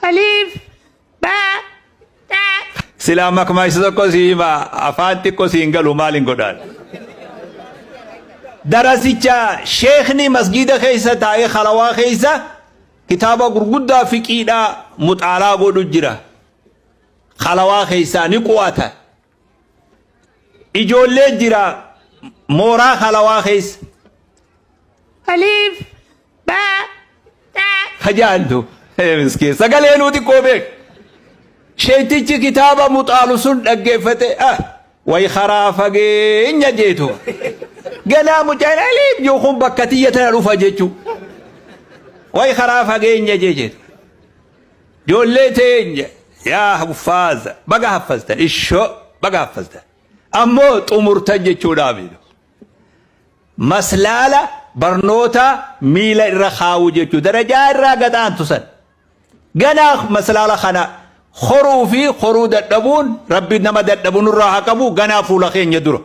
Alif ba ta. Silaa makmaaksa tokko sii hima afaan xiqqo siin galu maal hin godhaan. Darasicha sheekni masgiida keessa taa'ee halawaa keessa kitaaba gurguddaa fiqiidhaa muxaalaa godhu jira. Halawaa keessaa ni qu'ata. Ijoollee jira mooraa halawaa keessa. Alif ba ta. Kajaantu miskiin sagalee nuu xiqqoo beek. Sheektichi kitaaba muxaalu sun dhaggeeffate ah way karaa fageenya jeetu. Ganaa mucaan aliif jiru kun bakka tiyya tana dhufa jechuu. Way karaa fageenya jeetu. Ijoollee teenya yaa huffaaza baga haffaztan ishoo baga haffaztan. Ammoo xumurtan jechuudhaaf. Maslaala barnoota miila irra kaa'uu jechuu darajaa irraa gad aantu san. Ganaa maslaala kana horuu fi horuu dadhabuun rabbi nama dadhabu nurraa haa qabu ganaa fuula keenya dura.